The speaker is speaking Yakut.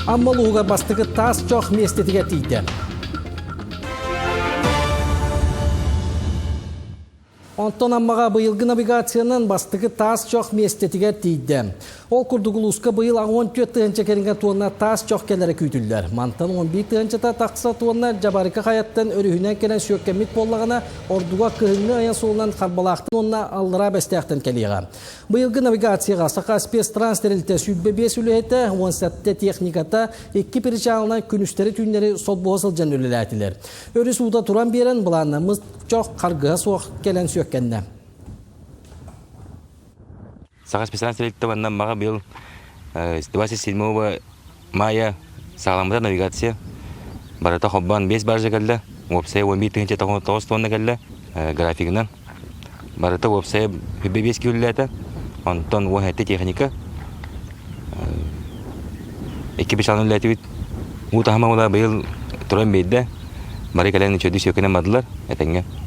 Амма улууһугар бастакы таас чох миэстэтигэр тиийдэ. Онтон Аммаҕа быйылгы навигациянан бастакы таас чох миэстэтигэр тиийдэ. Ол курдук улууска быйыл 14 тыһыынча кэриҥэ туонна таас чох кэлэрэ күүтүллэр. Мантан 11 тыһыынчата тахса туонна Дьабарыкы хайаттан өрүһүнэн кэлэн сүөккэммит буоллаҕына, ордуга кыһыҥҥы айан суолунан Харбалаахтан уонна Аллараа Бэстээхтэн кэлиэҕэ. Быйылгы навигацияҕа Саха спецтранс тэрилтэ 25 үлэһитэ, 17 техниката икки причалынан күнүстэри-түүннэри солбуһа сылдьан үлэлээтилэр. Өрүс уута туран биэрэн былааннаммыт чох харгыһа суох кэлэн сүөккэннэ. Саха спецтранс тэрилтэ манна Аммаҕа быйыл 27 мая саҕаламмыта навигация барыта холбоон 5 баржа кэллэ. Уопсайа 11 тыһыынча 99 тонна кэллэ графигынан. Барыта уопсайа 25 киһи Онтон 17 техника. Икки бычаан үлэлээтибит. Уу таһыма була быйыл туран биэрдэ. Бары кэлэн үчүгэйдик сүөкэнэн бардылар этэҥҥэ.